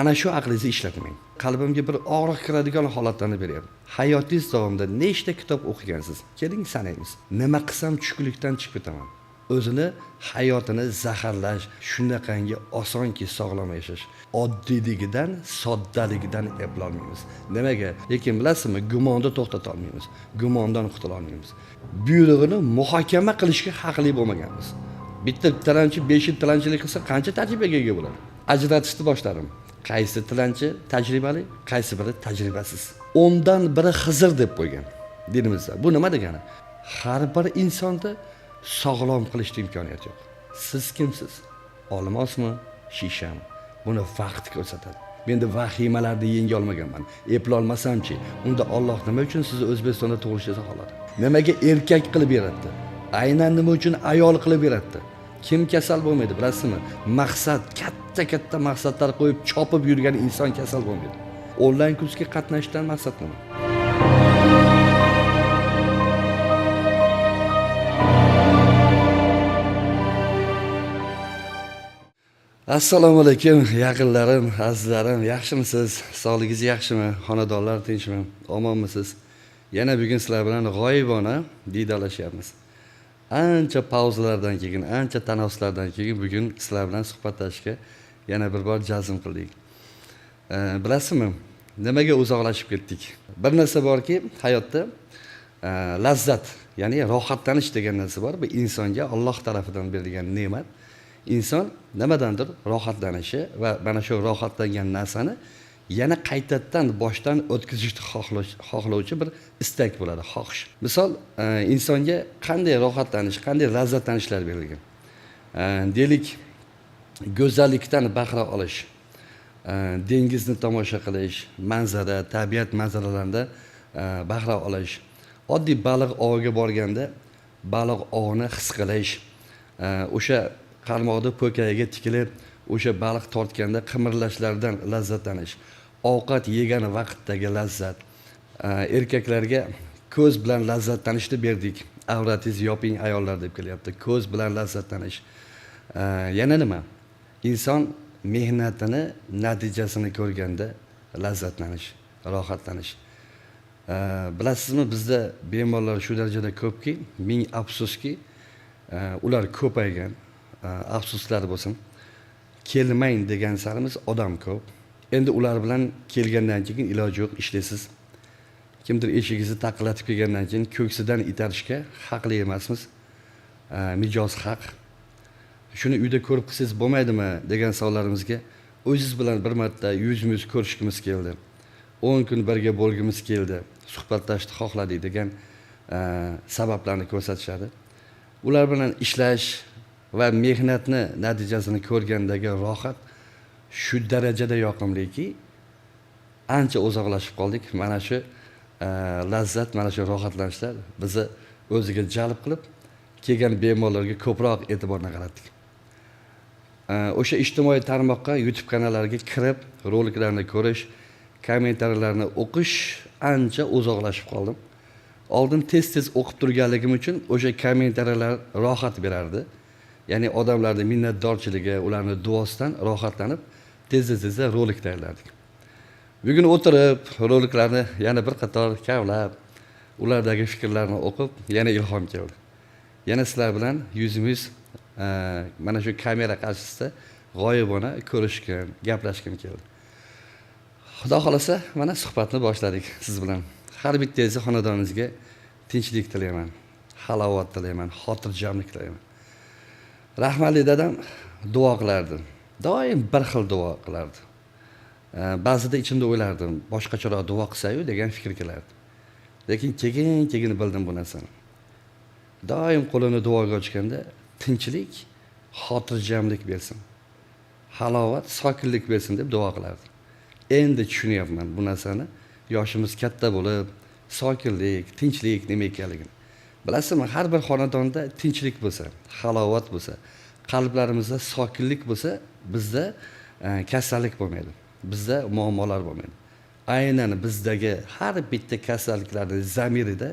Ana shu aqlingizni ishlatmang. Qalbimga bir og'riq kiradigan holatlarni beryapti. Hayotingiz davomida nechta kitob o'qigansiz? Keling sanaymiz. Nima qilsam tushkunlikdan chiqib ketaman. O'zini hayotini zaharlash shunaqangi osonki sog'lom yashash. Oddiyligidan, soddaligidan eplolmaymiz. Nimaga? Lekin bilasizmi, gumonni to'xtata olmaymiz. Gumondan qutula olmaymiz. Buyrug'ini muhokama qilishga haqli bo'lmaganmiz. Bitta tilanchi 5 yil tilanchilik qilsa qancha tajribaga ega bo'ladi? Ajratishni boshladim. Qaysi tilanchi tajribali, qaysi biri tajribasiz. 10dan biri Xizr deb qo'ygan dinimizda. Bu nima degani? Har bir insonda sog'lom qilishning imkoniyati yo'q. Siz kimsiz? Olmosmi, shishami? Buni vaqt ko'rsatadi. Men de vahimalarni yenga olmaganman. Eplolmasamchi, unda Alloh nima uchun sizni O'zbekistonda tug'ilishingizni xohladi? Nimaga erkak qilib yaratdi? Aynan nima uchun ayol qilib yaratdi? Kim kasal bo'lmaydi, bilasizmi? Maqsad, katta-katta maqsadlar qo'yib chopib yurgan inson kasal bo'lmaydi. Onlayn kursga qatnashishdan maqsad nima? Assalomu alaykum yaqinlarim, azizlarim, yaxshimisiz? Sog'ligingiz yaxshimi? Xonadonlar tinchmi? Omonmisiz? Yana bugun sizlar bilan g'oyibona diydorlashyapmiz. Ancha pauzalardan keyin, ancha tanaffuslardan keyin bugun sizlar bilan suhbatlashishga yana bir bor jazm qildik. Bilasizmi, nimaga uzoqlashib ketdik? Bir narsa borki, hayotda lazzat, ya'ni rohatlanish degan narsa bor. Bu insonga Alloh tarafidan berilgan ne'mat. İnson nimadandir rohatlanishi va mana shu rohatlangan narsani yana qaytadan boshdan o'tkazishni xohlovchi bir istak bo'ladi, xohish. Misol, insonga qanday rohatlanish, qanday lazzatlanishlar berilgan? Deylik, go'zallikdan bahra olish, dengizni tomosha qilish, manzara, tabiat manzaralarida bahra olish, oddiy baliq oviga borganda baliq ovini his qilish, o'sha qarmoqni po'kayiga tikilib, o'sha baliq tortganda qimirlashlaridan lazzatlanish, ovqat yegan vaqtdagi lazzat, erkaklarga ko'z bilan lazzatlanishni berdik. Avratingizni yoping ayollar deb kelyapti. Ko'z bilan lazzatlanish. Yana nima? Inson mehnatini natijasini ko'rganda lazzatlanish, rohatlanish. Bilasizmi, bizda bemorlar shu darajada ko'pki, ming afsuski, ular ko'paygan. Afsuslar bo'lsin. Kelmang degan sarimiz odam ko'p. Endi ular bilan kelgandan keyin iloji yo'q, ishlaysiz. Kimdir eshigingizni taqillatib kelgandan keyin ko'ksidan itarishga haqli emasmiz. Mijoz haq. Shuni uyda ko'rib qilsangiz bo'lmaydimi degan savollarimizga o'zingiz bilan bir marta yuzma-yuz ko'rishgimiz keldi. 10 kun birga bo'lgimiz keldi. Suhbatlashishni xohladik degan sabablarni ko'rsatishadi. Ular bilan ishlash va mehnatni natijasini ko'rgandagi rohat shu darajada yoqimliki, ancha uzoqlashib qoldik. Mana shu lazzat, mana shu rohatlanishlar bizni o'ziga jalb qilib, kelgan bemorlarga ko'proq e'tiborni qaratdik. O'sha ijtimoiy tarmoqqa, YouTube kanallariga kirib, roliklarni ko'rish, kommentariyalarni o'qish ancha uzoqlashib qoldim. Oldin tez-tez o'qib turganligim uchun o'sha kommentariyalar rohat berardi. Ya'ni odamlarning minnatdorchiligi, ularning duosidan rohatlanib, tezda-tezda rolik tayyorlardik. Bugun o'tirib, roliklarni yana bir qator kavlab, ulardagi fikrlarni o'qib, yana ilhom keldi. Yana sizlar bilan yuzma-yuz mana shu kamera qarshisida g'oyibona ko'rishgim, gaplashgim keldi. Xudo xolasa, mana suhbatni boshladik siz bilan. Har bittangizni xonadoningizga tinchlik tilayman, halovat tilayman, xotirjamlik tilayman. Rahmatli dadam duo qilardi. Doim bir xil duo qilardi. Ba'zida ichimda o'ylardim, boshqacharoq duo qilsa-yu degan fikr kelardi. Lekin keyin bildim bu narsani. Doim qo'lini duoga ochganda tinchlik, xotirjamlik bersin, halovat, sokinlik bersin deb duo qilardi. Endi tushunyapman bu narsani. Yoshimiz katta bo'lib, sokinlik, tinchlik nima ekanligini. Bilasizmi, har bir xonadonda tinchlik bo'lsa, halovat bo'lsa, qalblarimizda sokinlik bo'lsa, bizda kasallik bo'lmaydi. Bizda muammolar bo'lmaydi. Aynan bizdagi har bitta kasalliklarning zamirida,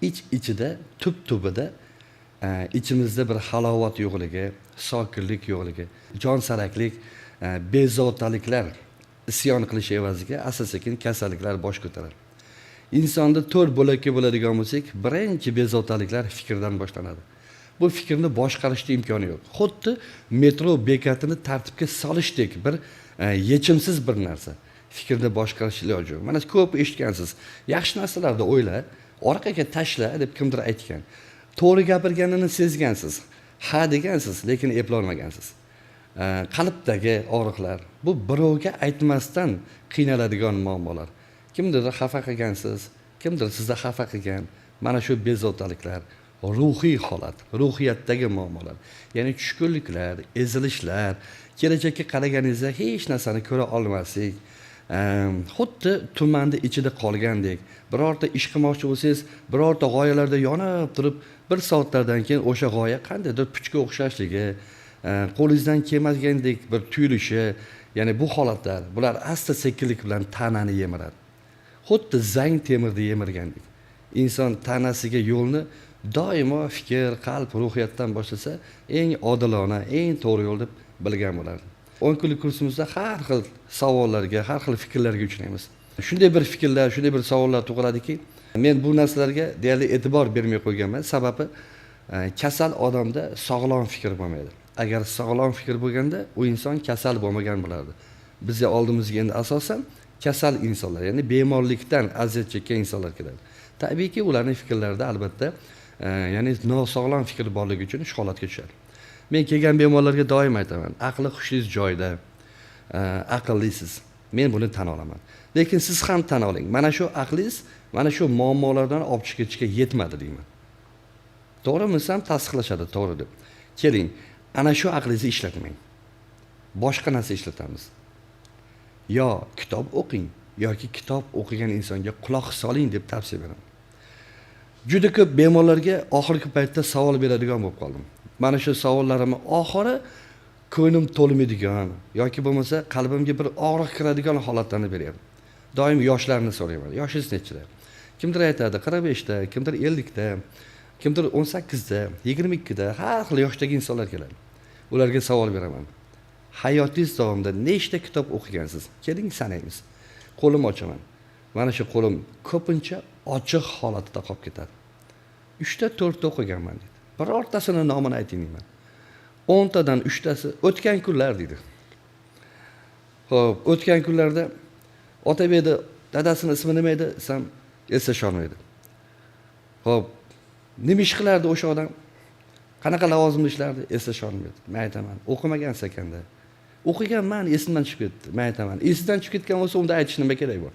ich-ichida, tub-tubida ichimizda bir halovat yo'qligi, sokinlik yo'qligi, jonsaraklik, bezovtaliklar Isyon qilish evaziga asta-sekin kasalliklar bosh ko'taradi. Insonni 4 bo'lakka bo'ladigan bo'lsak, birinchi bezovtaliklar fikrdan boshlanadi. Bu fikrni boshqarishda imkoni yo'q. Xuddi metro bekatini tartibga solishdek bir yechimsiz bir narsa. Fikrni boshqarish iloji yo'q. Mana ko'p eshitgansiz. Yaxshi narsalarni o'yla, orqaga tashla deb kimdir aytgan. To'g'ri gapirganini sezgansiz. Ha degansiz, lekin eplolmagansiz. Qalbdagi og'riqlar, bu birovga aytmasdan qiynaladigan muammolar. Kimdir xafa qilgansiz, kimdir sizni xafa qilgan. Mana shu bezovtaliklar, ruhiy holat, ruhiyatdagi muammolar, ya'ni tushkunliklar, ezilishlar, kelajakka qaraganingizda hech narsani ko'ra olmaslik, xuddi tumanni ichida qolgandek, birorta ish qilmoqchi bo'lsangiz, birorta g'oyalarda yonib turib, bir soatlardan keyin o'sha g'oya qandaydir puchga o'xshashligi, qo'lingizdan kelmagandek bir tuyulishi, ya'ni bu holatlar, bular asta-sekinlik bilan tanani yemiradi. Xuddi zang temirni yemirgandek. Inson tanasiga yo'lni doimo fikr, qalb, ruhiyatdan boshlasa, eng odilona, eng to'g'ri yo'l deb bilgan bo'lardi. 10 kunlik kursimizda har xil savollarga, har xil fikrlarga uchraymiz. Shunday bir fikrlar, shunday bir savollar tug'iladiki, men bu narsalarga deyarli e'tibor bermay qo'yganman. Sababi kasal odamda sog'lom fikr bo'lmaydi. Agar sog'lom fikr bo'lganda, u inson kasal bo'lmagan bo'lardi. Bizga oldimizga endi asosan kasal insonlar, ya'ni bemorlikdan aziyat chekkan insonlar keladi. Tabiiyki, ularning fikrlarida albatta, ya'ni nosog'lom fikr borligi uchun shu holatga tushadi. Men kelgan bemorlarga doim aytaman, aqli hushingiz joyida, aqllisiz. Men buni tan olaman. Lekin siz ham tan oling. Mana shu aqlingiz mana shu muammolardan olib chiqib ketishga yetmadi deyman. To'g'rimi desam tasdiqlashadi, to'g'ri deb. Keling, ana shu aqlingizni ishlatmang. Boshqa narsa ishlatamiz. Yo kitob o'qing yoki kitob o'qigan insonga quloq soling deb tavsiya beraman. Juda ko'p bemorlarga oxirgi paytda savol beradigan bo'lib qoldim. Mana shu savollarimni oxiri ko'nglim to'lmaydigan yoki bo'lmasa qalbimga bir og'riq kiradigan holatlarni beryapti. Doim yoshlarni so'rayman. Yoshingiz nechida? Kimdir aytadi 45da, kimdir 50da, kimdir 18da, 22da, har xil yoshdagi insonlar keladi. Ularga savol beraman. Hayotingiz davomida nechta kitob o'qigansiz? Keling sanaymiz. Qo'lim ochaman. Mana shu qo'lim ko'pincha ochiq holatida qolib ketadi. 3ta, 4ta o'qiganman deydi. Birortasini nomini ayting deyman. 10tadan 3tasi o'tgan kunlar deydi. Xo'p, o'tgan kunlarda Otabekni dadasini ismi nima edi desam, eslasholmaydi. Xo'p, nima ish qilardi o'sha odam? Qanaqa lavozimda ishlardi? Eslasholmaydi. Men aytaman, o'qimagansiz ekanda. O'qiganman, esimdan chiqib ketdi. Men aytaman, esidan chiqib ketgan bo'lsa, unda aytish nima kerak bor?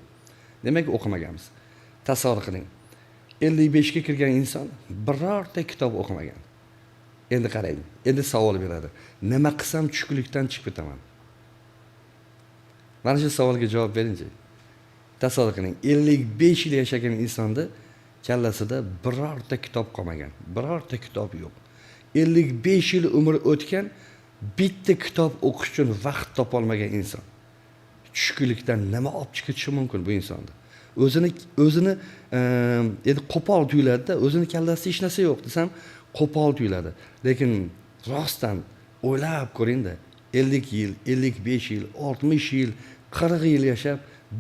Demak, o'qimaganmiz. Tasavvur qiling. 55 ga kirgan inson birorta kitob o'qimagan. Endi qarang, endi savol beradi. Nima qilsam tushkunlikdan chiqib ketaman? Mana shu savolga javob beringchi. Tasavvur qiling, 55 yil yashagan insonda kallasida birorta kitob qolmagan, birorta kitob yo'q. 55 yil umr o'tgan, bitta kitob o'qish uchun vaqt topolmagan inson. Tushkunlikdan nima olib chiqib ketishi mumkin bu insonda? O'zini endi qo'pol tuyuladida, o'zini kallasida hech narsa yo'q desam qo'pol tuyuladi. Lekin rostdan o'ylab ko'ringda, 50 yil, 55 yil, 60 yil, 40 yil yashab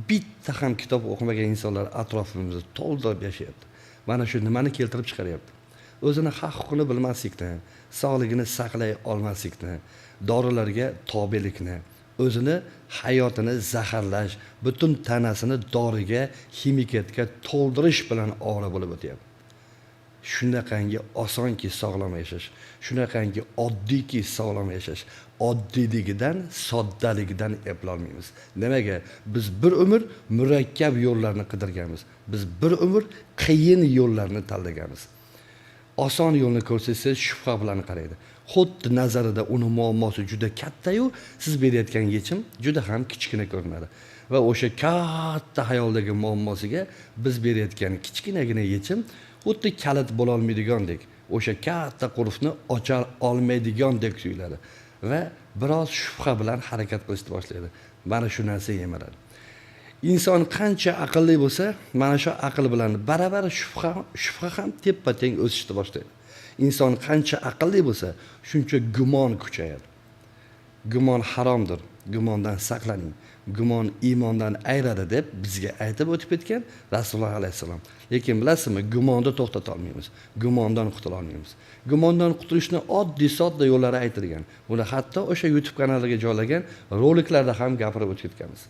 bitta ham kitob o'qimagan insonlar atrofimizda to'ldirib yashayapti. Mana shu nimani keltirib chiqaryapti? O'zini haq-huquqini bilmaslikni, sog'ligini saqlay olmaslikni, dorilarga tobelikni, o'zini hayotini zaharlash, butun tanasini doriga, ximikatga to'ldirish bilan ovora bo'lib o'tyapti. Shunaqangi osonki sog'lom yashash, shunaqangi oddiyki sog'lom yashash, oddiyligidan, soddaligidan eplolmaymiz. Nimaga? Biz bir umr murakkab yo'llarni qidirganmiz. Biz bir umr qiyin yo'llarni tanlaganmiz. Oson yo'lni ko'rsangiz shubha bilan qaraydi. Xuddi nazarida uni muammosi juda katta-yu, siz berayotgan yechim juda ham kichkina ko'rinadi. Va o'sha katta hayoldagi muammosiga biz berayotgan kichkinagina yechim xuddi kalit bo'la olmaydigandek, o'sha katta qulfni ocha olmaydigandek tuyuladi va biroz shubha bilan harakat qilishni boshlaydi. Mana shu narsa yemiradi. Inson qancha aqlli bo'lsa, mana shu aql bilan baravar shubha ham teppa-teng o'sishni boshlaydi. Inson qancha aqlli bo'lsa, shuncha gumon kuchayadi. Gumon haromdir. Gumondan saqlaning. Gumon iymondan ayradi deb bizga aytib o'tib ketgan Rasululloh alayhissalom. Lekin bilasizmi, gumonni to'xtata olmaymiz, gumondan qutula olmaymiz. Gumondan qutulishni oddiy sodda yo'llari aytilgan. Buni hatto o'sha YouTube kanaliga joylagan roliklarda ham gapirib o'tib ketganmiz.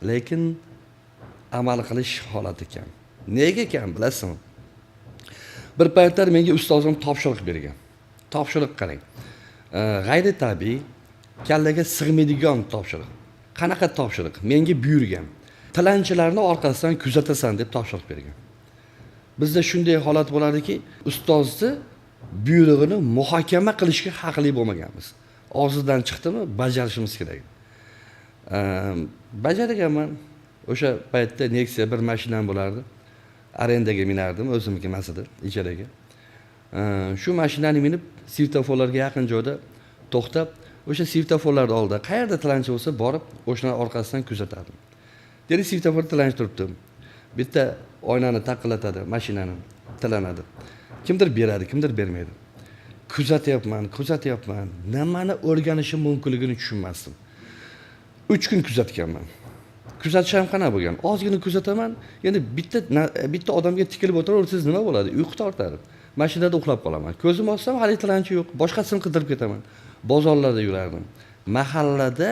Lekin amal qilish holati kam. Nega kam bilasizmi? Bir paytlar menga ustozim topshiriq bergan. Topshiriq qarang. G'ayri tabiiy, kallaga sig'maydigan topshiriq. Qanaqa topshiriq? Menga buyurgan. Tilanchilarni orqasidan kuzatasan deb topshiriq bergan. Bizda shunday holat bo'ladiki, ustozni buyrug'ini muhokama qilishga haqli bo'lmaganmiz. Og'zidan chiqdimi, bajarishimiz kerak. Bajarganman. O'sha paytda Nexia bir mashinam bo'lardi. Arendaga minardim, o'zimniki emas edi, ijaraga. Shu mashinani minib, svetoforlarga yaqin joyda to'xtab, o'sha svetoforlarni oldida qayerda tilanchi bo'lsa borib, o'shalar orqasidan kuzatardim. Deylik, svetoforda tilanchi turibdi. Bitta oynani taqillatadi, mashinani tilanadi. Kimdir beradi, kimdir bermaydi. Kuzatyapman, kuzatyapman. Nimani o'rganishim mumkinligini tushunmasdim. 3 kun kuzatganman. Kuzatish ham qanaqa bo'lgan? Ozgina kuzataman, endi bitta odamga tikilib o'tiraversangiz nima bo'ladi? Uyqu tortadi. Mashinada uxlab qolaman. Ko'zim ochsam hali tilanchi yo'q, boshqasini qidirib ketaman. Bozorlarda yurardim. Mahallada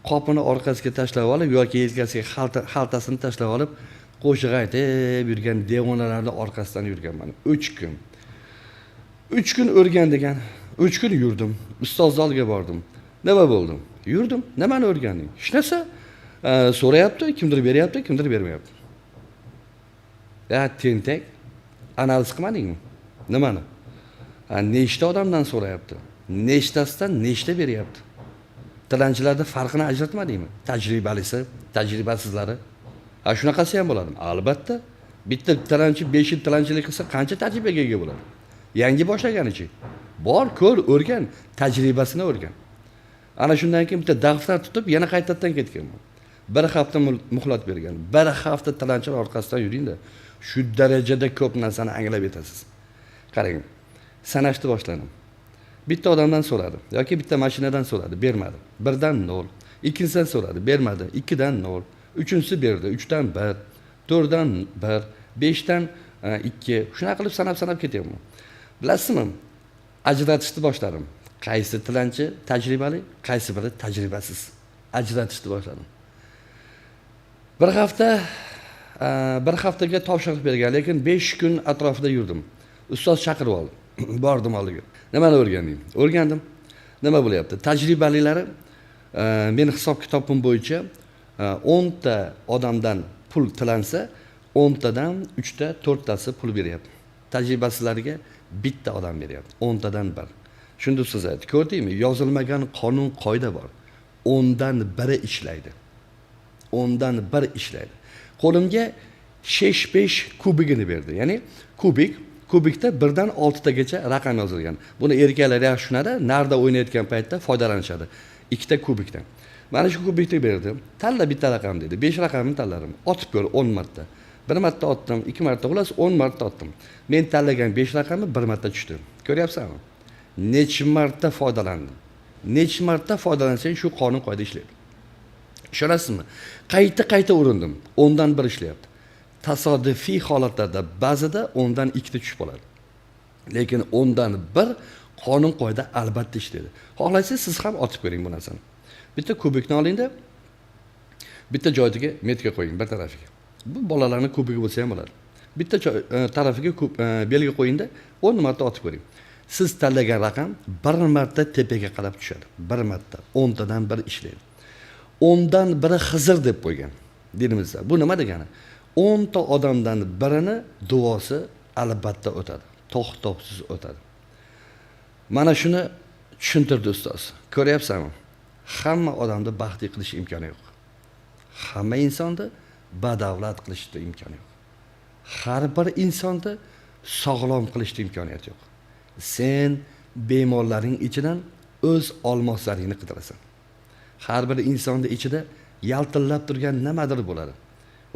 qopini orqasiga tashlab olib yoki yelkasiga xaltasini tashlab olib qo'shiq aytib yurgan devonalarning orqasidan yurganman. 3 kun. 3 kun o'rgan degan. 3 kun yurdim. Ustoz oldiga bordim. Nima bo'ldi? Yurdim. Nimani o'rganding? Hech narsa. So'rayapti, kimdir beryapti, kimdir bermayapti. Ya tentak, analiz qilmadingmi? Nimani? Nechta odamdan so'rayapti? Nechtasidan nechta beryapti? Tilanchilarda farqini ajratmadingmi? Tajribalisi, tajribasizlari. Ha, shunaqasi ham bo'ladimi? Albatta. Bitta tilanchi 5 yil tilanchilik qilsa qancha tajribaga ega bo'ladi? Yangi boshlaganichi. Bor, ko'r, o'rgan, tajribasini o'rgan. Ana shundan keyin bitta daftar tutib yana qaytadan ketganman. Bir hafta muhlat bergan. Bir hafta tilanchilar orqasidan yuringda. Shu darajada ko'p narsani anglab yetasiz. Qarang, sanashni boshladim. Bitta odamdan so'radi yoki bitta mashinadan so'radi, bermadi. 1dan 0. Ikkinchisidan so'radi, bermadi. 2dan 0. Uchinchisi berdi, 3dan 1, 4dan 1, 5dan 2. Shunaqa qilib sanab-sanab ketyapman. Bilasizmi? Ajratishni boshladim. Qaysi tilanchi tajribali, qaysi biri tajribasiz. Ajratishni boshladim. Bir haftaga topshiriq bergan, lekin 5 kun atrofida yurdim. Ustoz chaqirib oldi. Bordim oldiga. Nimani o'rganding? O'rgandim. Nima bo'lyapti? Tajribalilari meni hisob kitobim bo'yicha 10 ta odamdan pul tilansa, 10 tadan 3 ta, 4 tasi pul beryapti. Tajribasizlarga bitta odam beryapti. 10 tadan 1. Shunda ustoz aytdi, ko'rdingmi? Yozilmagan qonun qoida bor. 10dan 1 ishlaydi. 10dan 1 ishlaydi. Qo'limga 6-5 kubigini berdi. Ya'ni kubik, kubikda 1dan 6 tagacha raqam yozilgan. Buni erkaklar yaxshi tushunadi, narda o'ynayotgan paytda foydalanishadi. 2 ta kubikdan. Mana shu kubikni berdi. Tanla bitta raqam dedi. 5 raqamni tanladim. Otib ko'r 10 marta. 1 marta otdim, 2 marta, xullas 10 marta otdim. Men tanlagan 5 raqami 1 marta tushdi. Ko'ryapsanmi? Necha marta foydalandim. Necha marta foydalansang shu qonun qoida ishlaydi. Ishonasizmi? Qayta-qayta urindim. 10dan 1 ishlayapti. Tasodifiy holatlarda ba'zida 10dan 2 ta tushib qoladi. Lekin 10dan 1 qonun qoida albatta ishlaydi. Xohlasangiz siz ham otib ko'ring bu narsani. Bitta kubikni olingda, bitta joyiga metka qo'ying bir tarafiga. Bu bolalarning kubigi bo'lsa ham bo'ladi. Bitta tarafiga belgi qo'yingda 10 marta otib ko'ring. Siz tanlagan raqam bir marta tepaga qarab tushadi. Bir marta 10 tadan 1 ishlaydi. 10dan 1 Xizr deb qo'ygan dinimizda. Bu nima degani? 10 ta odamdan birini duosi albatta o'tadi. To'xtovsiz o'tadi. Mana shuni tushuntirdi ustoz. Ko'ryapsanmi? Hamma odamni baxtli qilish imkoni yo'q. Hamma insonni badavlat qilishda imkoni yo'q. Har bir insonni sog'lom qilishda imkoniyati yo'q. Sen bemorlarning ichidan o'z olmoslaringni qidirasan. Har bir insonning ichida yaltillab turgan nimadir bo'ladi.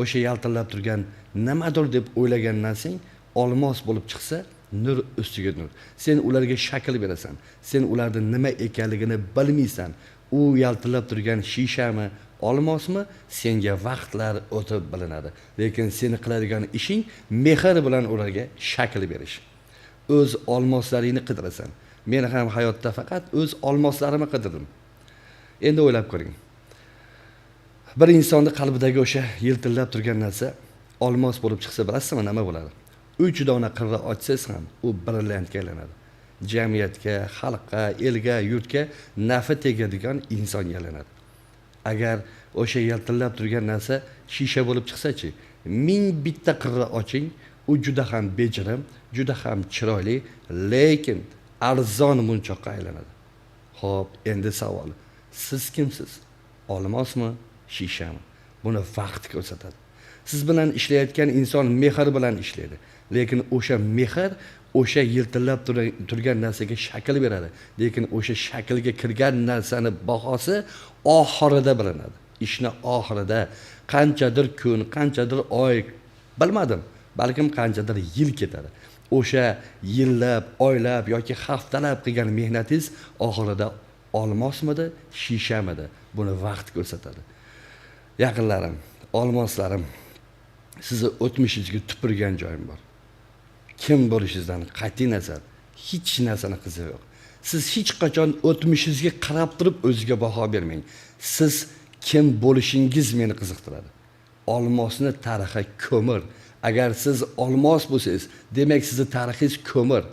O'sha yaltillab turgan nimadir deb o'ylagan narsang olmos bo'lib chiqsa, nur ustiga nur. Sen ularga shakl berasan. Sen ularning nima ekanligini bilmaysan. U yaltillab turgan shishami, Olmosmi? Senga vaqtlar o'tib bilinadi. Lekin seni qiladigan ishing mehr bilan ularga shakl berish. O'z olmoslaringni qidirasan. Men ham hayotda faqat o'z olmoslarimni qidirdim. Endi o'ylab ko'ring. Bir insonni qalbidagi o'sha yiltillab turgan narsa olmos bo'lib chiqsa, bilasizmi nima bo'ladi? 3 dona qirra ochsangiz ham u brilliantga aylanadi. Jamiyatga, xalqqa, elga, yurtga nafi tegadigan insonga aylanadi. Agar o'sha yaltillab turgan narsa shisha bo'lib chiqsa-chi, 1000 bitta qirra oching, u juda ham bejirim, juda ham chiroyli, lekin arzon munchoqqa aylanadi. Xo'p, endi savol. Siz kimsiz? Olmosmi, shishami? Buni vaqt ko'rsatadi. Siz bilan ishlayotgan inson mehr bilan ishlaydi. Lekin o'sha mehr o'sha yiltillab turgan narsaga shakl beradi. Lekin o'sha shaklga kirgan narsani bahosi oxirida bilinadi. Ishni oxirida qanchadir kun, qanchadir oy, bilmadim, balkim qanchadir yil ketadi. O'sha yillab, oylab yoki haftalab qilgan mehnatingiz oxirida olmosmidi, shishamidi? Buni vaqt ko'rsatadi. Yaqinlarim, olmoslarim, sizni o'tmishingizga tupurgan joyim bor. Kim bo'lishingizdan qat'iy nazar hech narsani qizig'i yo'q. Siz hech qachon o'tmishingizga qarab turib o'zingizga baho bermang. Siz kim bo'lishingiz meni qiziqtiradi. Olmosni tarixi ko'mir. Agar siz olmos bo'lsangiz, demak sizni tarixingiz ko'mir,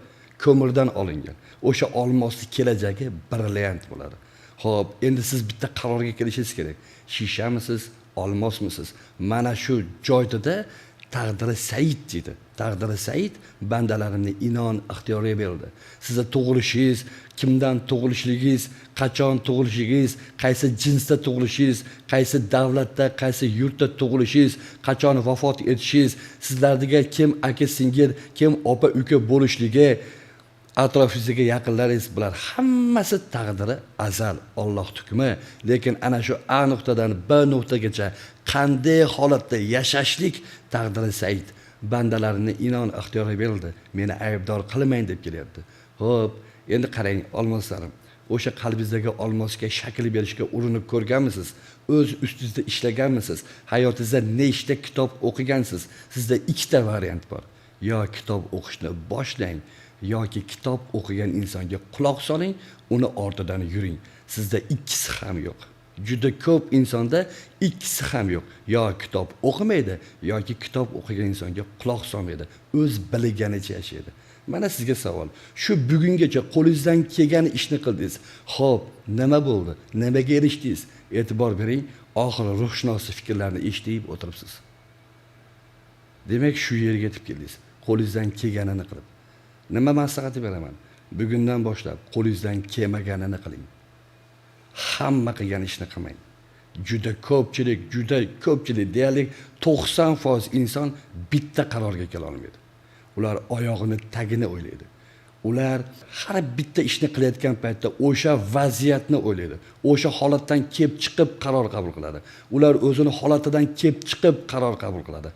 ko'mirdan olingan. O'sha olmosning kelajagi brilliant bo'ladi. Xo'p, endi siz bitta qarorga kelishingiz kerak. Shishamisiz, olmosmisiz? Mana shu joyda taqdiri said deydi. Taqdiri said bandalarimni inon ixtiyoriga berdi. Sizni tug'ilishingiz, kimdan tug'ilishligingiz, qachon tug'ilishingiz, qaysi jinsda tug'ilishingiz, qaysi davlatda, qaysi yurtda tug'ilishingiz, qachon vafot etishingiz, sizlarga kim aka singil, kim opa uka bo'lishligi, atrofingizdagi yaqinlaringiz, bular hammasi taqdiri azal, Alloh hukmi. Lekin ana shu A nuqtadan B nuqtagacha qanday holatda yashashlik taqdiri said. Bandalarini inon ixtiyoriga berildi. Meni aybdor qilmang deb kelyapti. Xo'p, endi qarang olmoslarim. O'sha qalbingizdagi olmosga shakl berishga urinib ko'rganmisiz? O'z ustingizda ishlaganmisiz? Hayotingizda nechta kitob o'qigansiz? Sizda ikkita variant bor. Yo kitob o'qishni boshlang, yoki kitob o'qigan insonga quloq soling, uni ortidan yuring. Sizda ikkisi ham yo'q. Juda ko'p insonda ikkisi ham yo'q. Yo kitob o'qimaydi, yoki kitob o'qigan insonga quloq solmaydi. O'z bilganicha yashaydi. Mana sizga savol. Shu bugungacha qo'lingizdan kelgan ishni qildingiz. Xo'p, nima bo'ldi? Nimaga erishdingiz? E'tibor bering, oxiri ruhshunosi fikrlarni eshitib o'tiribsiz. Demak, shu yerga yetib keldingiz. Qo'lingizdan kelganini qilib. Nima maslahat beraman? Bugundan boshlab qo'lingizdan kelmaganini qiling. Hamma qilgan ishni qilmang. Juda ko'pchilik, deyarli 90% inson bitta qarorga kela olmaydi. Ular oyog'ini tagini o'ylaydi. Ular har bitta ishni qilayotgan paytda o'sha vaziyatni o'ylaydi. O'sha holatdan kelib chiqib qaror qabul qiladi. Ular o'zini holatidan kelib chiqib qaror qabul qiladi.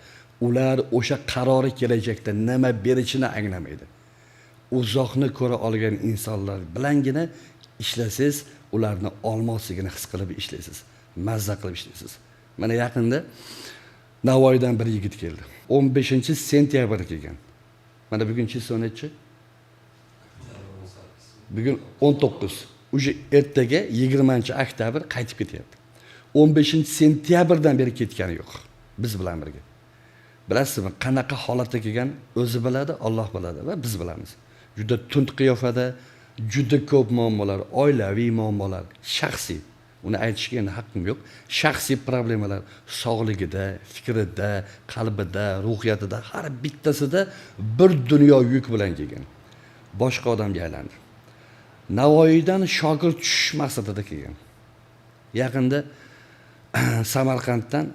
Ular o'sha qarori kelajakda nima berishini anglamaydi. Uzoqni ko'ra olgan insonlar bilangina ishlasangiz, ularni olmosligini his qilib ishlaysiz, mazza qilib ishlaysiz. Mana yaqinda Navoiydan bir yigit keldi. 15-sentyabr kelgan. Mana bugun число nechi? Bugun 19. Уже ertaga 20-oktyabr qaytib ketyapti. 15-sentyabrdan beri ketgani yo'q biz bilan birga. Bilasizmi, qanaqa holatda kelgan o'zi biladi, Alloh biladi va biz bilamiz. Juda tund qiyofada, juda ko'p muammolar, oilaviy muammolar, shaxsiy, uni aytishga endi haqqim yo'q. Shaxsiy problemalar sog'ligida, fikrida, qalbida, ruhiyatida, har bittasida bir dunyo yuk bilan kelgan. Boshqa odamga aylandi. Navoiydan shogird tushish maqsadida kelgan. Yaqinda Samarqanddan,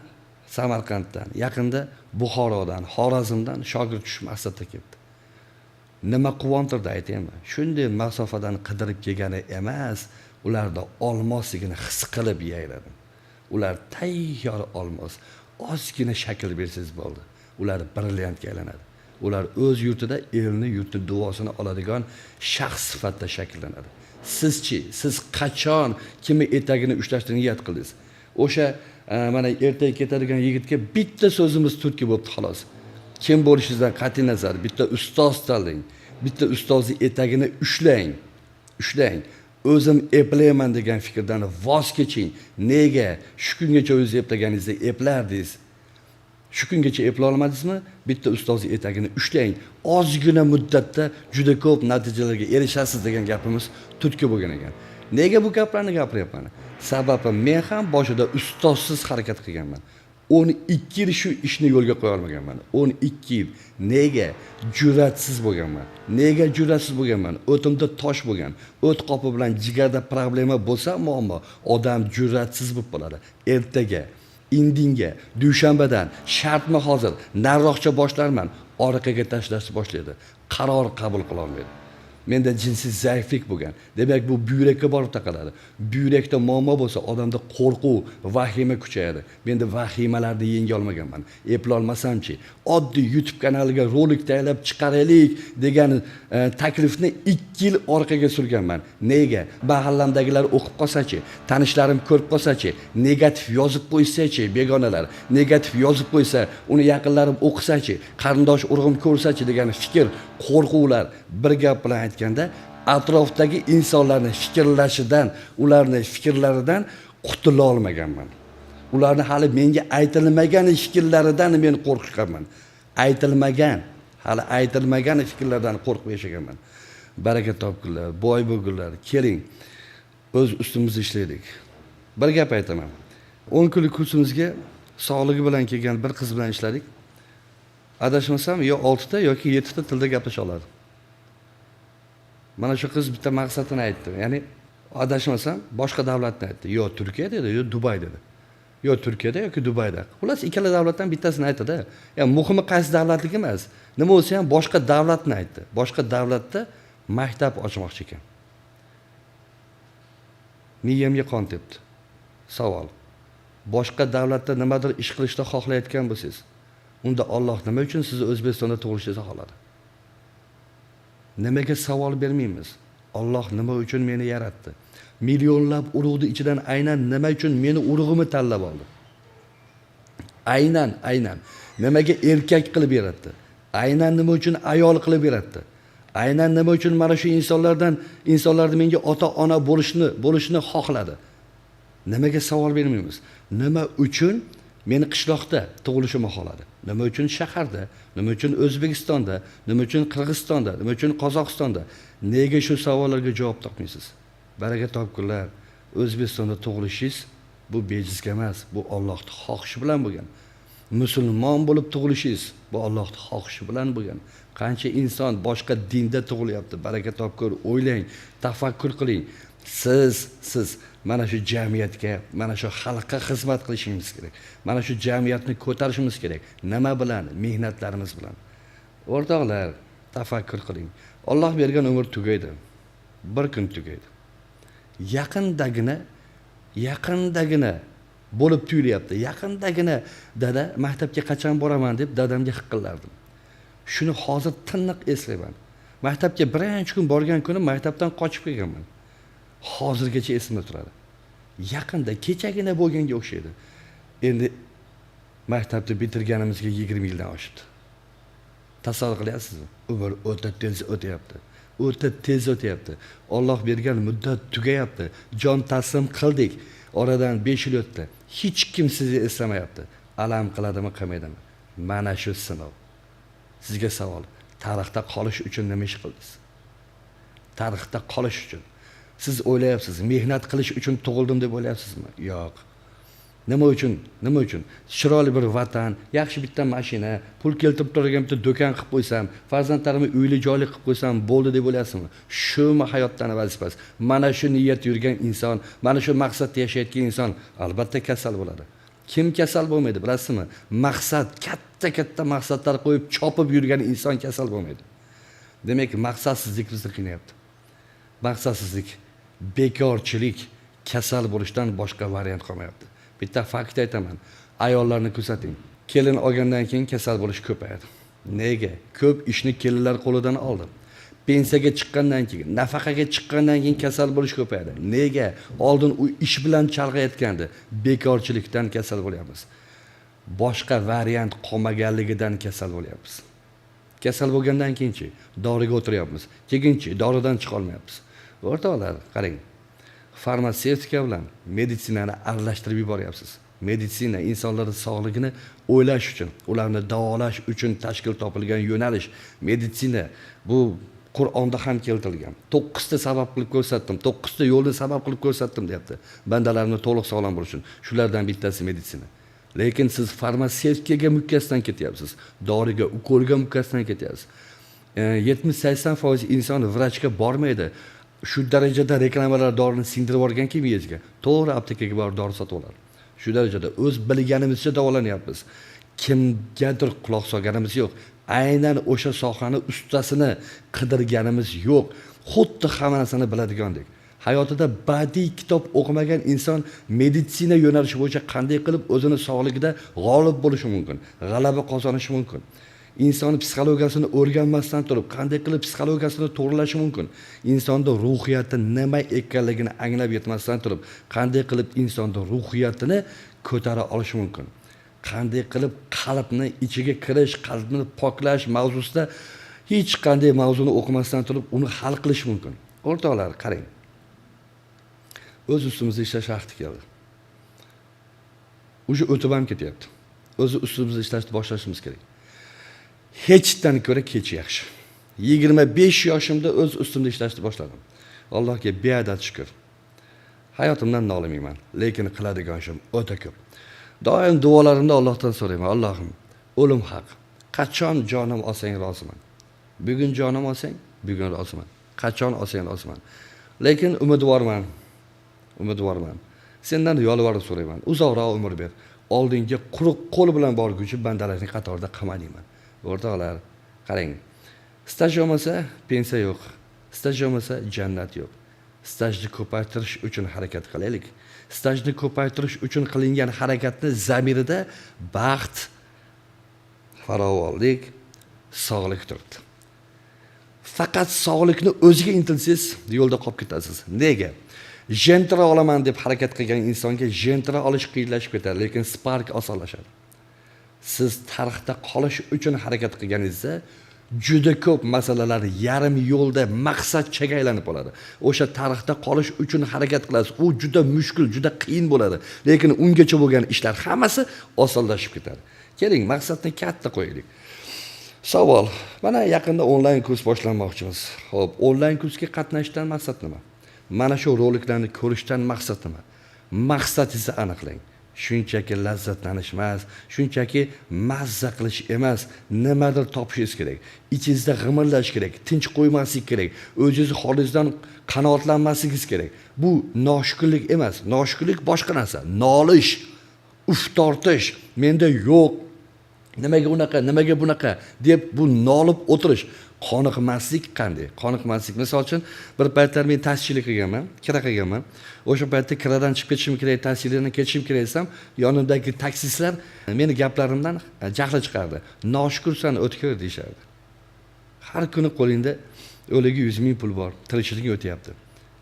yaqinda Buxorodan, Xorazmdan shogird tushish maqsadida keldi. Nima quvontirdi aytaymi? Shunday masofadan qidirib kelgani emas, ularda olmosligini his qilib yayradim. Ular tayyor olmos, ozgina shakl bersangiz bo'ldi. Ular brilliantga aylanadi. Ular o'z yurtida elni, yurtni duosini oladigan shaxs sifatida shakllanadi. Sizchi, siz qachon kimni etagini ushlashni niyat qildingiz? O'sha mana ertaga ketadigan yigitga bitta so'zimiz turtki bo'libdi xolos. Kim bo'lishingizdan qat'iy nazar bitta ustoz tanlang, bitta ustozni etagini ushlang, ushlang. O'zim eplayman degan fikrdan voz keching. Nega shu kungacha o'zingiz eplaganingizda eplardingiz? Shu kungacha eplay olmadingizmi? Bitta ustozni etagini ushlang. Ozgina muddatda juda ko'p natijalarga erishasiz degan gapimiz turtki bo'lgan ekan. Nega bu gaplarni gapiryapman? Sababi men ham boshida ustozsiz harakat qilganman. 12 yil shu ishni yo'lga qo'ya olmaganman. 12 yil. Nega? Jur'atsiz bo'lganman. Nega jur'atsiz bo'lganman? O'timda tosh bo'lgan. O't qopi bilan jigarda problema bo'lsa muammo, odam jur'atsiz bo'lib qoladi. Ertaga, indinga, dushanbadan shartmi hozir nariroqcha boshlarman, orqaga tashlashni boshlaydi. Qaror qabul qila olmaydi. Menda jinsiy zaiflik bo'lgan. Demak, bu buyrakka borib taqaladi. Buyrakda muammo bo'lsa, odamda qo'rquv, vahima kuchayadi. Menda vahimalarni yenga olmaganman. Eplay olmasamchi, oddiy YouTube kanaliga rolik tayyorlab chiqaraylik degan taklifni 2 yil orqaga surganman. Nega? Mahallamdagilar o'qib qolsa-chi, tanishlarim ko'rib qolsa-chi, negativ yozib qo'ysa-chi, begonalar negativ yozib qo'ysa, uni yaqinlarim o'qisa-chi, qarindosh urug'im ko'rsa-chi degan fikr, qo'rquvlar, bir gap bilan aytganda atrofdagi insonlarni fikrlashidan, ularni fikrlaridan qutula olmaganman. Ularni hali menga aytilmagan fikrlaridan men qo'rqganman. Aytilmagan, hali aytilmagan fikrlardan qo'rqib yashaganman. Baraka topgunlar, boy bo'lgunlar, keling, o'z ustimizda ishlaylik. Bir gap aytaman. 10 kunlik kursimizga sog'ligi bilan kelgan bir qiz bilan ishladik. Adashmasam, yo 6 ta yoki 7 ta tilda gaplasha oladi. Mana shu qiz bitta maqsadini aytdi. Ya'ni adashmasam boshqa davlatni aytdi. Yo Turkiya dedi, yo Dubay dedi. Yo Turkiyada yoki Dubayda. Xullas, ikkala davlatdan bittasini aytdi-da. Ya'ni muhimi qaysi davlatligi emas. Nima bo'lsa ham boshqa davlatni aytdi. Boshqa davlatda maktab ochmoqchi ekan. Miyamga qon tepdi. Savol. Boshqa davlatda nimadir ish qilishni xohlayotgan bo'lsangiz, unda Alloh nima uchun sizni O'zbekistonda tug'ilishingizni xohladi? Nimaga savol bermaymiz? Alloh nima uchun meni yaratdi? Millionlab urug'ni ichidan aynan nima uchun meni urug'imni tanlab oldi? Aynan, aynan. Nimaga erkak qilib yaratdi? Aynan nima uchun ayol qilib yaratdi? Aynan nima uchun mana shu insonlardan, insonlarni menga ota-ona bo'lishni xohladi? Nimaga savol bermaymiz? Nima uchun meni qishloqda tug'ilishimni xohladi? Nima uchun shaharda? Nima uchun O'zbekistonda? Nima uchun Qirg'izistonda? Nima uchun Qozog'istonda? Nega shu savollarga javob topmaysiz? Baraka topgunlar, O'zbekistonda tug'ilishingiz bu bejizga emas, bu Allohning xohishi bilan bo'lgan. Musulmon bo'lib tug'ilishingiz bu Allohning xohishi bilan bo'lgan. Qancha inson boshqa dinda tug'ilyapti. Baraka topkur, o'ylang, tafakkur qiling. Siz mana shu jamiyatga, mana shu xalqqa xizmat qilishingiz kerak. Mana shu jamiyatni ko'tarishimiz kerak. Nima bilan? Mehnatlarimiz bilan. O'rtoqlar, tafakkur qiling. Alloh bergan umr tugaydi. Bir kun tugaydi. Yaqindagina bo'lib tuyulyapti. Yaqindagina dada maktabga qachon boraman deb dadamga hiqillardim. Shuni hozir tiniq eslayman. Maktabga birinchi kun borgan kunim maktabdan qochib kelganman. Hozirgacha esimda turadi. Yaqinda kechagina bo'lganga o'xshaydi. Endi maktabni bitirganimizga 20 yildan oshibdi. Tasavvur qilyapsizmi? Umr o'ta tez o'tyapti. O'ta tez o'tyapti. Alloh bergan muddat tugayapti. Jon taslim qildik. Oradan 5 yil o'tdi. Hech kim sizni eslamayapti. Alam qiladimi, qilmaydimi? Mana shu sinov. Sizga savol. Tarixda qolish uchun nima ish qildingiz? Tarixda qolish uchun. Siz o'ylayapsiz, mehnat qilish uchun tug'ildim deb o'ylayapsizmi? Yo'q. Nima uchun? Nima uchun? Chiroyli bir vatan, yaxshi bitta mashina, pul keltirib turadigan bitta do'kon qilib qo'ysam, farzandlarimni uyli joyli qilib qo'ysam bo'ldi deb o'ylayapsizmi? Shumi hayotdan vazifasi? Mana shu niyat yurgan inson, mana shu maqsadda yashayotgan inson albatta kasal bo'ladi. Kim kasal bo'lmaydi, bilasizmi? Maqsad, katta-katta maqsadlar qo'yib chopib yurgan inson kasal bo'lmaydi. Demak, maqsadsizlik bizni qiynayapti. Maqsadsizlik, bekorchilik, kasal bo'lishdan boshqa variant qolmayapti. Bitta fakt aytaman. Ayollarni kuzating. Kelin olgandan keyin kasal bo'lish ko'payadi. Nega? Ko'p ishni kelinlar qo'lidan oldi. Pensiyaga chiqqandan keyin, nafaqaga chiqqandan keyin kasal bo'lish ko'payadi. Nega? Oldin u ish bilan chalg'ayotgandi. Bekorchilikdan kasal bo'lyapmiz. Boshqa variant qolmaganligidan kasal bo'lyapmiz. Kasal bo'lgandan keyinchi doriga o'tiryapmiz. Keyinchi doridan chiqa olmayapmiz. O'rtoqlar, qarang. Farmatsevtika bilan meditsinani aralashtirib yuboryapsiz. Meditsina insonlarning sog'ligini o'ylash uchun, ularni davolash uchun tashkil topilgan yo'nalish. Meditsina bu Qur'onda ham keltirilgan. 9 ta sabab qilib ko'rsatdim, 9 ta yo'lni sabab qilib ko'rsatdim deyapti. Bandalarni to'liq sog'lom bo'lish uchun. Shulardan bittasi meditsina. Lekin siz farmatsevtikaga mukkasidan ketyapsiz. Doriga, ukolga mukkasidan ketyapsiz. 70-80% inson vrachga bormaydi. Shu darajada reklamalar dorini singdirib yuborganki miyasiga. To'g'ri aptekaga borib dori sotib oladi. Shu darajada o'z bilganimizcha davolanyapmiz. Kimgadir quloq solganimiz yo'q. Aynan o'sha sohani ustasini qidirganimiz yo'q. Xuddi hamma narsani biladigandek. Hayotida badiiy kitob o'qimagan inson meditsina yo'nalishi bo'yicha qanday qilib o'zini sog'ligida g'olib bo'lishi mumkin, g'alaba qozonishi mumkin? Inson psixologiyasini o'rganmasdan turib qanday qilib psixologiyasini to'g'rilashi mumkin? Insonda ruhiyati nima ekanligini anglab yetmasdan turib qanday qilib insonda ruhiyatini ko'tara olishi mumkin? Qanday qilib qalbni ichiga kirish, qalbni poklash mavzusida hech qanday mavzuni o'qimasdan turib uni hal qilish mumkin? O'rtoqlar, qarang. O'z ustimizda ishlash vaqti keldi. Уже o'tib ham ketyapti. O'zi ustimizda ishlashni boshlashimiz kerak. Hechdan ko'ra kech yaxshi. 25 yoshimda o'z ustimda ishlashni boshladim. Allohga beadad shukr. Hayotimdan nolimayman, lekin qiladigan ishim o'ta ko'p. Doim duolarimda Allohdan so'rayman: Allohim, o'lim haq. Qachon jonim olsang roziman. Bugun jonim olsang, bugun roziman. Qachon olsang roziman. Lekin umidvorman. Umidvorman. Sendan yolvorib so'rayman. Uzoqroq umr ber. Oldinga quruq qo'l bilan borguncha bandalarning qatorida qilma deyman. O'rtoqlar, qarang. Staj bo'lmasa pensiya yo'q. Staj bo'lmasa jannat yo'q. Stajni ko'paytirish uchun harakat qilaylik. Stajni ko'paytirish uchun qilingan harakatni zamirida baxt, farovonlik, sog'lik turibdi. Faqat sog'likni o'ziga intilsangiz yo'lda qolib ketasiz. Nega? Jentra olaman deb harakat qilgan insonga jentra olish qiyinlashib ketadi, lekin Spark osonlashadi. Siz tarixda qolish uchun harakat qilganingizda juda ko'p masalalar yarim yo'lda maqsadchaga aylanib qoladi. O'sha tarixda qolish uchun harakat qilasiz. U juda mushkul, juda qiyin bo'ladi. Lekin ungacha bo'lgan ishlar hammasi osonlashib ketadi. Keling, maqsadni katta qo'yaylik. Savol. Mana yaqinda onlayn kurs boshlanmoqchimiz. Xo'p, onlayn kursga qatnashishdan maqsad nima? Mana shu roliklarni ko'rishdan maqsad nima? Maqsadingizni aniqlang. Shunchaki lazzatlanish emas, shunchaki mazza qilish emas, nimadir topishingiz kerak. Ichingizda g'imirlash kerak, tinch qo'ymaslik kerak, o'zingizni holingizdan qanoatlanmasligingiz kerak. Bu noshukrlik emas, noshukrlik boshqa narsa. Nolish, uf tortish, menda yo'q, nimaga unaqa, nimaga bunaqa deb bu nolib o'tirish. Qoniqmaslik qanday? Qoniqmaslik. Misol uchun, bir paytlar men taksichilik qilganman, kira qilganman. O'sha paytda kiradan chiqib ketishim kerak, taksilardan ketishim kerak desam, yonimdagi taksistlar meni gaplarimdan jahli chiqardi. Noshukursan, o'tkir deyishardi. Har kuni qo'lingda o'ligi 100 ming pul bor, tirikchiliging o'tyapti.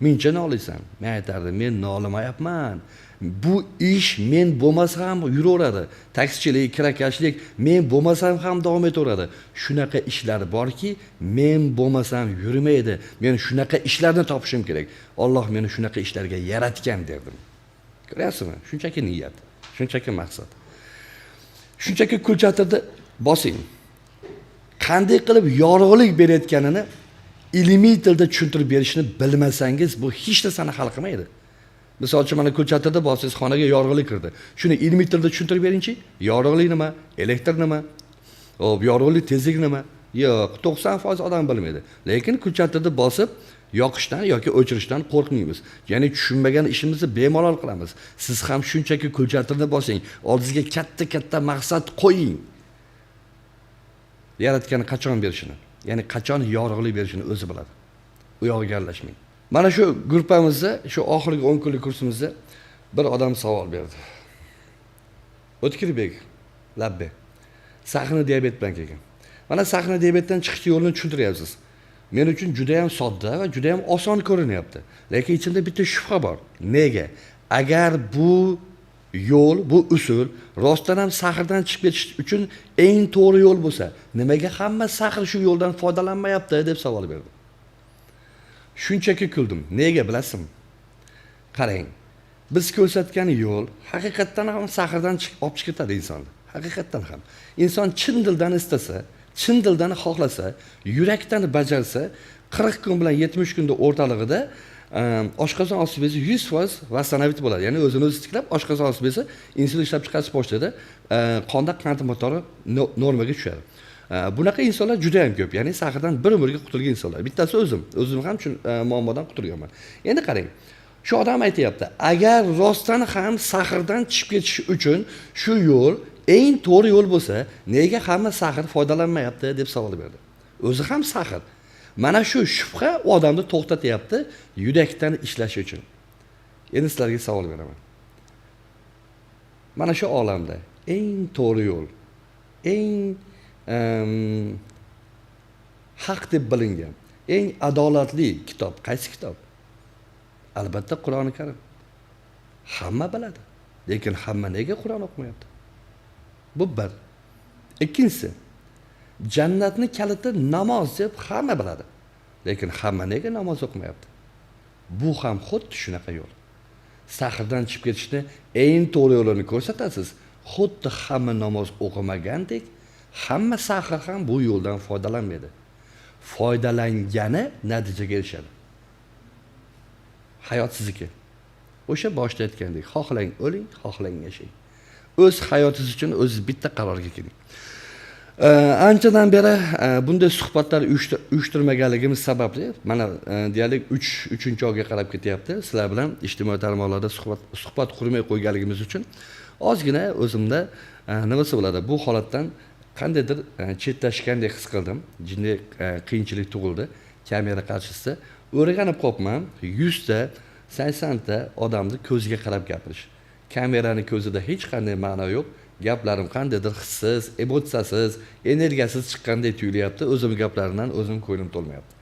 Mencha noliysan. Men aytardim, men nolimayapman. Bu ish men bo'lmasam ham yuraveradi. Taksichilik, kirakashlik men bo'lmasam ham davom etaveradi. Shunaqa ishlar borki, men bo'lmasam yurmaydi. Men shunaqa ishlarni topishim kerak. Alloh meni shunaqa ishlarga yaratgan derdim. Ko'ryapsizmi? Shunchaki niyat, shunchaki maqsad. Shunchaki kulchatirni bosing. Qanday qilib yorug'lik berayotganini ilmiy tilda tushuntirib berishni bilmasangiz, bu hech narsani hal qilmaydi. Misol uchun, mana kulchatirda bossangiz xonaga yorug'lik kirdi. Shuni ilmiy tilda tushuntirib beringchi. Yorug'lik nima? Elektr nima? Xo'p, yorug'lik tezligi nima? Yo'q, 90% odam bilmaydi. Lekin kulchatirni bosib yoqishdan yoki o'chirishdan qo'rqmaymiz. Ya'ni tushunmagan ishimizni bemalol qilamiz. Siz ham shunchaki kulchatirni bosing, oldingizga katta-katta maqsad qo'ying. Yaratgan qachon berishini, ya'ni qachon yorug'lik berishini o'zi biladi. U yog'iga aralashmang. Mana shu gruppamizda, shu oxirgi 10 kunlik kursimizda bir odam savol berdi. O'tkirbek, labbe. Sahna diabet bilan kelgan. Mana sahna diabetdan chiqish yo'lini tushuntiryapsiz. Men uchun juda ham sodda va juda ham oson ko'rinyapti. Lekin ichimda bitta shubha bor. Nega? Agar bu yo'l, bu usul rostdan ham sahrdan chiqib ketish uchun eng to'g'ri yo'l bo'lsa, nimaga hamma sahr shu yo'ldan foydalanmayapti deb savol berdim. Shunchaki kuldim. Nega bilasizmi? Qarang, biz ko'rsatgan yo'l haqiqatdan ham sahrdan olib chiqib ketadi insonni. Haqiqatdan ham. Inson chin dildan istasa, chin dildan xohlasa, yurakdan bajarsa, 40 kun bilan 70 kunda o'rtalig'ida oshqozon osti bezi 100% восстановить bo'ladi. Ya'ni o'zini o'zi tiklab, oshqozon osti bezi insulin ishlab chiqarish boshlaydi, qonda qand miqdori normaga tushadi. Bunaqa insonlar juda ham ko'p. Ya'ni sahrdan bir umrga qutulgan insonlar. Bittasi o'zim. O'zim ham shu muammodan qutulganman. Endi qarang, shu odam aytyapti, agar rostdan ham sahrdan chiqib ketish uchun shu yo'l eng to'g'ri yo'l bo'lsa, nega hamma sahr foydalanmayapti deb savol berdi. O'zi ham sahr. Mana shu shubha u odamni to'xtatyapti yurakdan ishlashi uchun. Endi sizlarga savol beraman. Mana shu olamda eng to'g'ri yo'l, eng haq deb bilingan, eng adolatli kitob qaysi kitob? Albatta Qur'oni Karim. Hamma biladi. Lekin hamma nega Qur'on o'qimayapti? Bu bir. Ikkinchisi, jannatni kaliti namoz deb hamma biladi. Lekin hamma nega namoz o'qimayapti? Bu ham xuddi shunaqa yo'l. Sahrdan chiqib ketishni eng to'g'ri yo'lini ko'rsatasiz. Xuddi hamma namoz o'qimagandek, hamma sahr ham bu yo'ldan foydalanmaydi. Foydalangani natijaga erishadi. Hayot sizniki. O'sha boshda aytgandek, xohlang o'ling, xohlang yashang. O'z hayotingiz uchun o'zingiz bitta qarorga keling. Anchadan beri bunday suhbatlar uyushtirmaganligimiz sababli mana deyarli 3-oyga qarab ketyapti. Sizlar bilan ijtimoiy tarmoqlarda suhbat qurmay qo'yganligimiz uchun ozgina o'zimda nimasi bo'ladi, bu holatdan qandaydir chetlashgandek his qildim. Jinday qiyinchilik tug'ildi kamera qarshisida. O'rganib qolibman 100 ta 80 ta odamni ko'ziga qarab gapirish. Kamerani ko'zida hech qanday ma'no yo'q. Gaplarim qandaydir hissiz, emotsiyasiz, energiyasiz chiqqandek tuyulyapti. O'zim gaplarimdan o'zim ko'nglim to'lmayapti.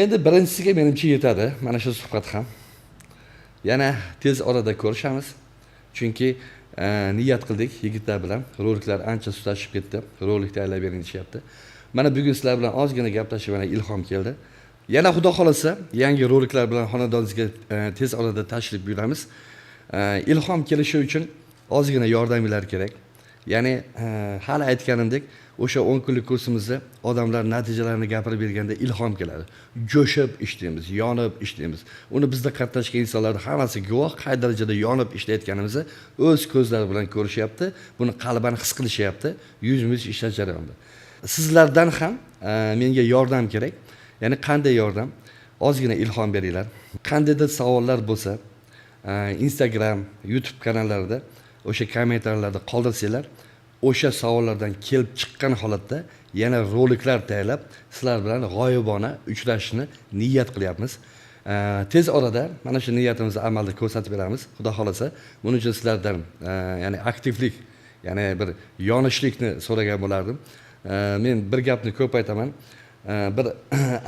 Endi birinchisiga menimcha yetadi mana shu suhbat ham. Yana tez orada ko'rishamiz. Chunki niyat qildik yigitlar bilan. Roliklar ancha tutashib ketdi. Rolik tayyorlab bering deyapti. Mana bugun sizlar bilan ozgina gaplashib mana ilhom keldi. Yana xudo xolasa yangi roliklar bilan xonadoningizga tez orada tashrif buyuramiz. Ilhom kelishi uchun ozgina yordaminglar kerak. Ya'ni hali aytganimdek, o'sha 10 kunlik kursimizda odamlar natijalarini gapirib berganda ilhom keladi. Jo'shib ishlaymiz, yonib ishlaymiz. Uni bizda qatnashgan insonlar hammasi guvoh, qay darajada yonib ishlayotganimizni o'z ko'zlari bilan ko'rishyapti, buni qalban his qilishyapti, yuzma-yuz ishlash jarayonida. Sizlardan ham menga yordam kerak. Ya'ni qanday yordam? Ozgina ilhom beringlar. Qandaydir savollar bo'lsa, Instagram, YouTube kanallarida o'sha kommentariylarda qoldirsanglar, o'sha savollardan kelib chiqqan holatda yana roliklar tayyorlab, sizlar bilan g'oyibona uchrashishni niyat qilyapmiz. Tez orada mana shu niyatimizni amalda ko'rsatib beramiz, xudo xolasa. Buning uchun sizlardan ya'ni aktivlik, ya'ni bir yonishlikni so'ragan bo'lardim. Men bir gapni ko'p aytaman. Bir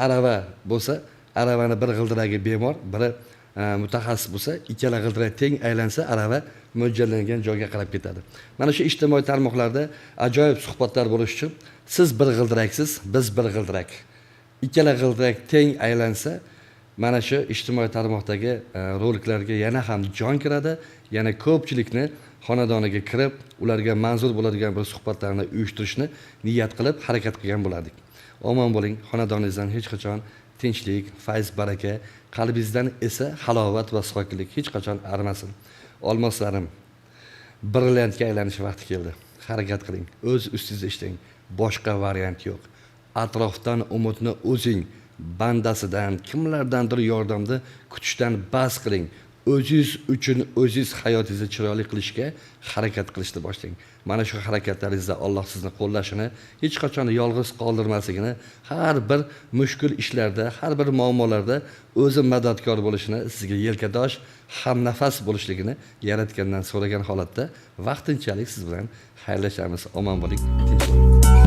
arava bo'lsa, aravani bir g'ildiragi bemor, biri mutaxassis bo'lsa, ikkala g'ildirak teng aylansa, arava mo'ljallangan joyga qarab ketadi. Mana shu ijtimoiy tarmoqlarda ajoyib suhbatlar bo'lishi uchun siz bir g'ildiraksiz, biz bir g'ildirak. Ikkala g'ildirak teng aylansa, mana shu ijtimoiy tarmoqdagi roliklarga yana ham jon kiradi, yana ko'pchilikni xonadoniga kirib, ularga manzur bo'ladigan bir suhbatlarni uyushtirishni niyat qilib harakat qilgan bo'lardik. Omon bo'ling, xonadoningizdan hech qachon tinchlik, fayz, baraka, qalbingizdan esa halovat va sokinlik hech qachon arimasin. Olmoslarim, brilliantga aylanish vaqti keldi. Harakat qiling, o'z ustingizda ishlang. Boshqa variant yo'q. Atrofdan umidni o'zing, bandasidan, kimlardandir yordamni kutishdan bas qiling. O'zingiz uchun o'zingiz hayotingizni chiroyli qilishga harakat qilishni boshlang. Mana shu harakatlaringizda Alloh sizni qo'llashini, hech qachon yolg'iz qoldirmasligini, har bir mushkul ishlarda, har bir muammolarda o'zi madadkor bo'lishini, sizga yelkadosh, hamnafas bo'lishligini yaratgandan so'ragan holatda vaqtinchalik siz bilan xayrlashamiz. Omon bo'ling, tinch bo'ling.